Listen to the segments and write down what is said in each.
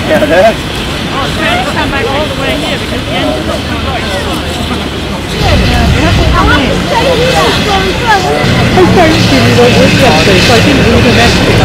Yeah, there. Oh, it's going to come back all the way here because the engine's not going. You have to come in. I don't really want it yesterday, so I didn't leave a message.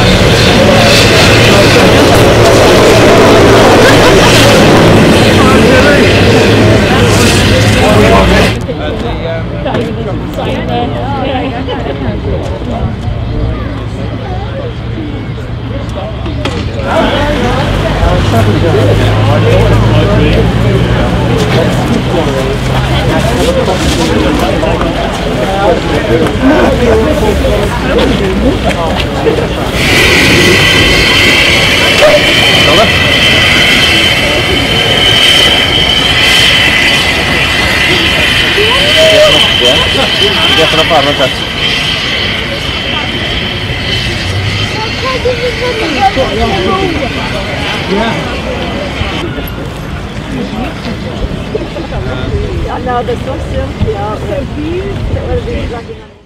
I know, they're so silky, aren't they? So beautiful.